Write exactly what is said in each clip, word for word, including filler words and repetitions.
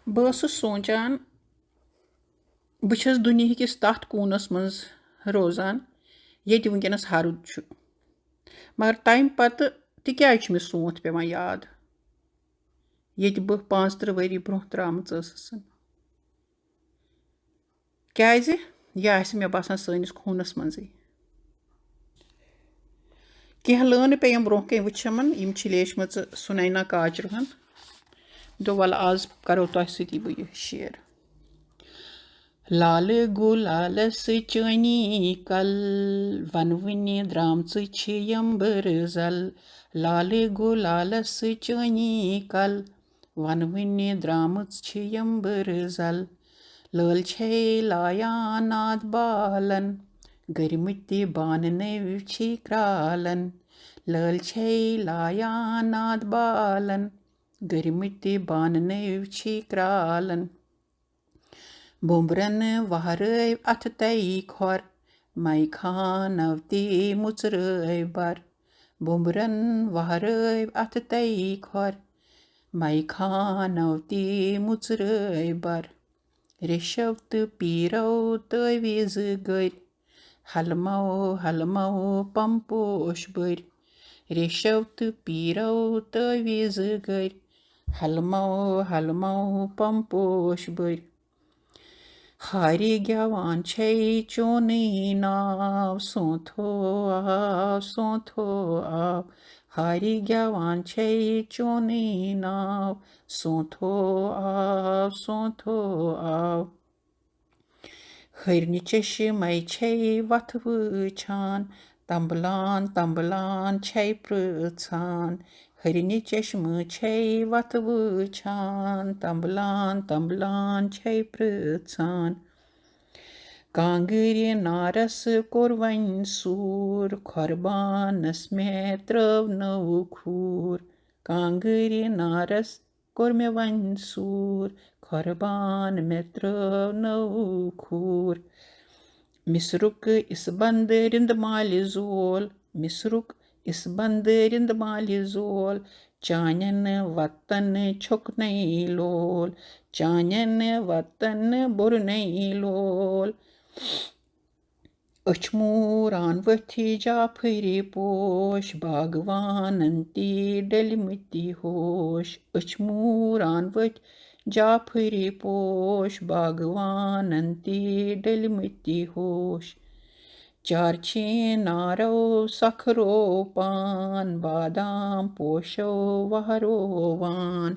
بہٕ ٲسٕس سونٛچان، بہٕ چھَس دُنیاہکِس تَتھ کوٗنَس منٛز روزان، ییٚتہِ وٕنکیٚنَس ہرُد چھُ۔ مگر تَمہِ پَتہٕ تہِ کیٛازِ چھُ مےٚ سونٛتھ پٮ۪وان یاد، ییٚتہِ بہٕ پانٛژترٕہ ؤری برٛونٛہہ درٛامٕژ ٲسٕس؟ کیٛازِ؟ یہِ آسہِ مےٚ باسان سٲنِس خوٗنَس منٛزٕے۔ کینٛہہ لٲنہٕ پیٚیَم برٛونٛہہ کَنہِ وٕچھَمَن، یِم چھِ لیچھمٕژٕ سُنینا کاچرُہَن۔ دوٚپ، وَلہٕ آز کَرو تۄہہِ سۭتی بہٕ یہِ share۔ لالہٕ گُلالَس چٲنی کَل، وَنوٕنہِ درٛامژٕ چھِ یَمبٕر زَل۔ لالہٕ گُلالَس چٲنی کَل، وَنوٕنہِ درٛامٕژ چھِ یَمبٕر زَل۔ لٲلۍ چھے لایان ناد بالَن، گٔرمٕتۍ تہِ بانہٕ نٔوۍ چھی کرٛالَن۔ لٲلۍ چھے لایان ناد بالَن، گٔرمٕتۍ تہِ بانہٕ نٔوۍ چھی کرٛالَن۔ بومبرن وہرٲوۍ اَتھٕ تَے کھۄر، مَے خانو تہِ مُژرٲوۍ بَر۔ بومبرن وہرٲوۍ اَتھٕ تَے کھۄر، مَے خانو تہِ مُژرٲوۍ بَر۔ ریشو تہٕ پیٖرو تٲویٖزٕ گٔرۍ، ہلمو ہلمو پمپوش بٔرۍ۔ ریشو تہٕ پیٖرو تٲویٖزٕ گٔرۍ، ہلمو ہلمو پمپوش بٔرۍ۔ ہارِ گٮ۪وان چھے چونٕے ناو، سونتھو آو، سونتھو آو۔ ہارِ گٮ۪وان چھے چونٕے ناو، سونتھو آو، سونتھو آو۔ ہرنہِ چشمے چھے وتھ وٕچھان، تمبلان تمبلان چھے پرٛژھان۔ ہرنہِ چشمہٕ چھے وتھ وٕچھان، تمبلان تمبلان چھے پرٛژھان۔ کانٛگرِ نارس کوٚر وۄنۍ سوٗر، کھۄربانس مےٚ ترٲو نٔو کھوٗر۔ کانٛگرِ نارس کوٚر مےٚ وۄنۍ سوٗر، کھۄربان مےٚ ترٲو نٔو کھوٗر۔ مِصرُک اِس بندٕ رِنٛد مالہِ زول، مِصرُک اِس بندٕ رِنٛد مالہِ زول۔ چانٮ۪ن وطن چھوٚک نَے لول، چانٮ۪ن وطن بوٚر نَے لول۔ أچھ موٗران ؤتھۍ جعفری پوش، باغوانن تہِ ڈٔلمٕتۍ ہوش۔ أچھ موٗران ؤتھۍ جعفری پوش، باغوانن تہِ ڈٔلمٕتۍ ہوش۔ چار چینارو سکھرو پان، بادام پوشو وہروان۔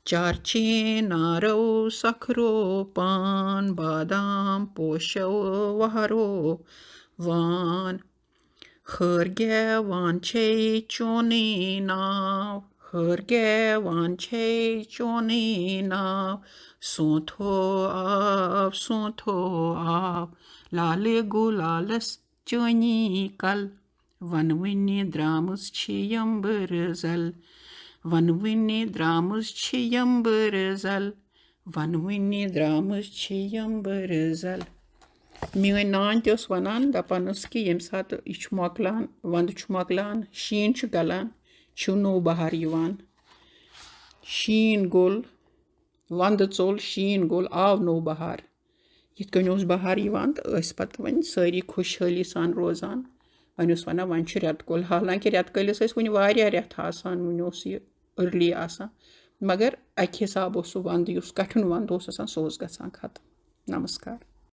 چار چینارو سکھرو پان، بادام پوشو وہروان۔ ہٲر گٮ۪وان چھے چونٕے ناو، ہٲر گٮ۪وان چھے چونٕے ناو۔ سونتھو آو، سونتھو آو، لالہِ گُلالس چٲنی کل۔ وَنوٕنہِ درٛامٕژ چھِ یَمبٕر زَل، وَنوٕنہِ درٛامٕژ چھِ یَمبٕر زَل، وَنوٕنہِ درٛامٕژ چھِ یَمبٕر زَل۔ میٛٲنۍ نانۍ تہِ ٲس وَنان، دَپان ٲس کہِ ییٚمہِ ساتہٕ یہِ چھُ مۄکلان، وَندٕ چھُ مۄکلان، شیٖن چھُ گَلان، چھُ نوٚو بہار یِوان۔ شیٖن گوٚل، وَندٕ ژوٚل، شیٖن گوٚل، آو نوٚو بہار۔ یِتھ کٔنۍ اوس بہار یِوان تہٕ ٲسۍ پَتہٕ وۄنۍ سٲری خۄشحٲلی سان روزان۔ وۄنۍ اوس وَنان، وۄنۍ چھُ رٮ۪تہٕ کول، حالانکہِ رٮ۪تہٕ کٲلِس ٲسۍ وُنہِ واریاہ رٮ۪تھ آسان، وُنہِ اوس یہِ early آسان، مگر اَکہِ حساب اوس سُہ وَندٕ، یُس کَٹھُن وَندٕ اوس آسان، سُہ اوس گژھان ختم۔ نمسکار۔